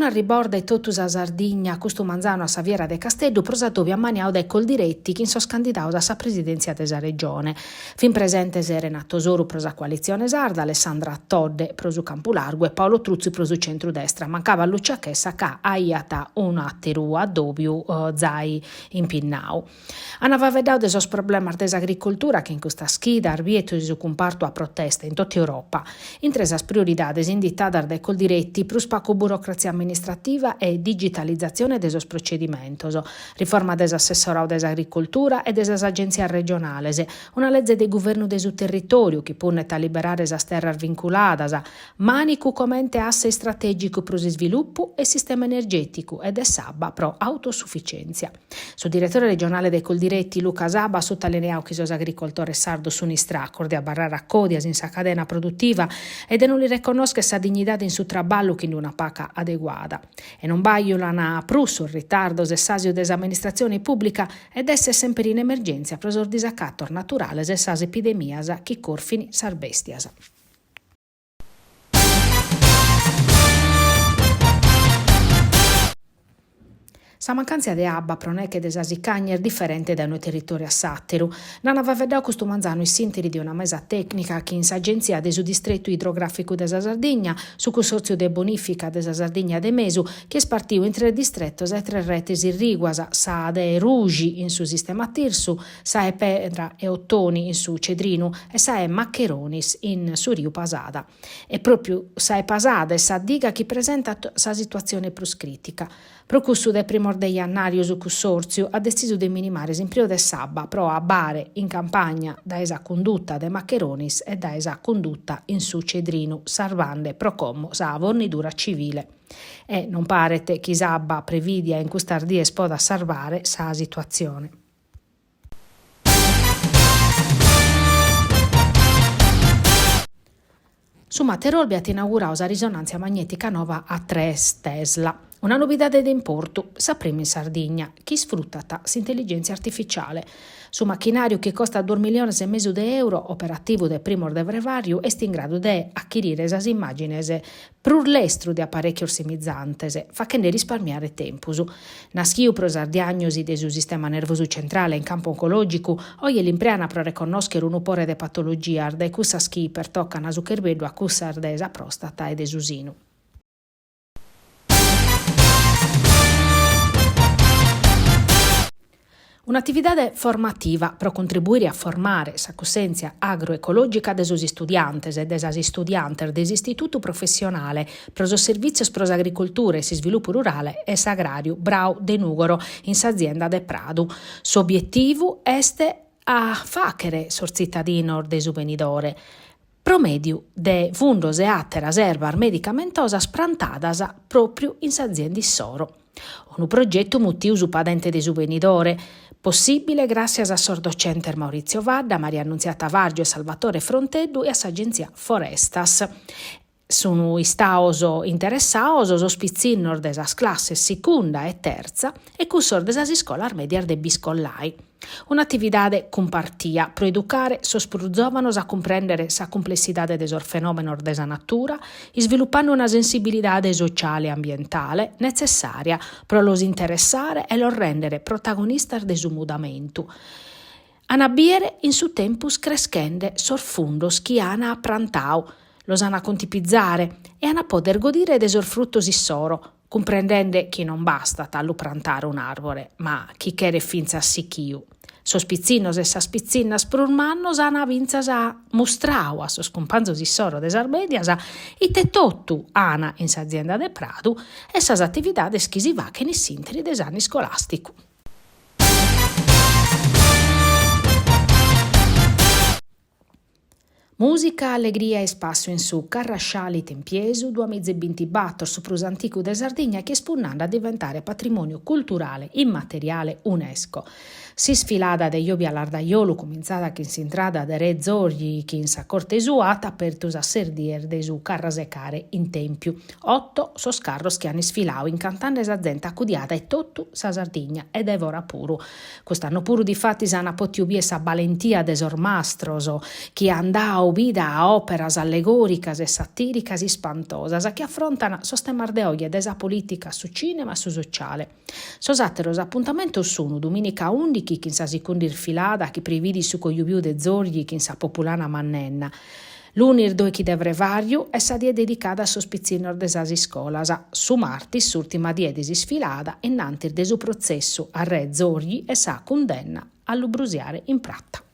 Sun arribaos dae totu sa Sardigna custu manzanu a sa Fiera de Casteddu pro s'addòbiu ammaniau dae Coldiretti chin sos candidaos a sa presidèntzia de sa Regione. Fin presentes Renato Soru pro sa Coalitzione Sarda, Alessandra Todde pro su Campu Largu e Paolo Truzzu pro su centru-destra. Mancabat Lucia Chessa ca aiat un'àteru addòbiu zai impinnau. An faeddau de sos problemas de s'agricoltura chi in custas chidas biet su cumpartu a protesta in tota Europa. Intre sas prioridades inditadas dae Coldiretti, prus pagu burocratzia amministrativa e digitalizatzione de sos procedimentos, riforma de s'assessorau de s'agricoltura e de sas agentzias regionales, una leze de guvernu de su territòriu chi punnet a liberare sas terras vinculadas, mànicu comente asse istratègicu pro s'isvilupu e sistema energèticu e de s'abba pro autosuficièntzia. Su diretore regionale de Coldiretti, Luca Saba, at sutalineadu chi sos agricoltores sardos sunt istracos de abarrare a còdias in sa cadena produtiva e de non li reconnòschere sa dignidade in su traballu chin una paga adeguada. E non bàjulan prus sos ritardos e s'àsiu de s'amministratzione pùblica e de èssere semper in emergèntzia pro sos disacatos naturales e sas epidemias chi corfin sas bèstias. Sa mancàntzia de abba pro neche de sa sicagna est diferente dae unu territòriu a s'àteru. Nd'ant faeddadu custu manzanu in s'ìnteri de una mesa tècnica chin s'Agentzia de su Distretu Idrogràficu de sa Sardigna, su Cussòrtziu de Bonìfica de sa Sardigna de Mesu, chi est partiu in tres distretos e tres retes irrìguas, sa de Ruxi in su sistema Tirsu, sa 'e Pedra 'e Ottoni in su Cedrinu e sa 'e Maccheronis in su riu Pasada. E pròpiu sa 'e Pasada est sa diga chi presentat sa situatzione prus crìtica. Pro cussu dae primos de jannàriu su cussòrtziu at detzisu de minimare s'impreu de s'abba pro abbare in campagna dae sa cunduta de Maccheronis e dae sa cunduta in su Cedrinu, sarvande pro como sa fornidura civile. E non paret chi s'abba prevìdia in custas dies podat sarvare sa situatzione. Su Mater Olbia at inauguradu sa risonàntzia magnètica nova a tres Tesla, una novidade de importu, sa prima in Sardigna, chi isfrutat s'intelligèntzia artificiale. Su machinàriu, chi costat duos milliones e mesu de euro, operativu dae primos de frevàriu, est in gradu de achirire sas immàgines prus lestru de aparèchios simizantes, fachende risparmiare tempus. Naschiu pro sas diàgnosi de su sistema nervosu centrale in campu oncològicu, oje l'imprean pro reconnòschere unu pore de patologias, dae cussas chi pertocan su cherbeddu a cussas de sa pròstata e de su sinu. Un'atividade formativa pro contribuire a formare sa cussèntzia agroecològica de sos istudiantes e de sas istudiantes de s'Istitutu Professionale pro sos Servìtzios pro s'Agricoltura e s'Isvilupu Rurale e s'Agràriu Brau de Nùgoro in s'azienda de Pradu. S'obietivu est a fàghere sos tzitadinos de su benidore pro mèdiu de fundos e àteras erbas medicamentosas prantadas pròpriu in s'azienda issoro. Unu progetu mutiu Su padente de su benidore, possìbile gràssias a sos docentes Maurizio Fadda, Maria Annunziata Vargiu e Salvatore Fronteddu e a s'agentzia Forestas. Sunu istados interessados sos pitzinnos de sas classes sicunda e tertza e cussos de sas iscolas mèdias de Biscollai. Un'atividade cumpartia pro educare sos prus zòvanos a cumprèndere sa cumplessidade de sos fenòmenos de sa natura, isvilupande una sensibilidade sociale e ambientale netzessària pro los interessare e los rèndere protagonistas de su mudamentu. An a bìere in su tempus creschende sos fundos chi an prantadu, los an a contipizare e an a pòdere godire de sos frutos issoro, cumprendende chi non bastat a lu prantare un'àrbore, ma chi cheret fintzas sichiu. Sos pitzinnos e sas pitzinnas prus mannos an fintzas mustradu a sos cumpanzos issoro de sas mèdias ite totu an in s'azienda de Pradu e sas atividades chi si faghen in s'ìnteri de s'annu iscolàsticu. Mùsica, allegria e ispàssiu in su Carrasciali Tempiesu duamizebintibator, su prus anticu de Sardigna chi est punnande a diventare patrimòniu culturale immateriale Unesco. S'isfilada de Jobia Lardajolu, cumintzada chin s'intrada de Re Zorji chin sa corte sua, at apertu sas ses dies de su Carrasecare in Tèmpiu. Oto sos carros chi an isfilau incantande sa zente acudiada dae totu sa Sardigna e dae fora puru. Cust'annu puru difatis an potiu bier sa balentia de sos mastros chi an dau bida a òperas allegòricas e satìricas ispantosas chi afrontan sos temas de oje dae sa polìtica a su cìnema a su sociale. Sos àteros apuntamentos sun dumìnica ùndichi chin sa sicunda isfilada chi previdit su cojubiu de Zorji chin sa populana Mannenna. Lunis doichi de frevàriu est sa die dedicada a sos pitzinnos de sas iscolas. Su martis s'ùrtima die de s'isfilada innantis de su protzessu a re Zorji e sa cundenna a lu brusiare in prata.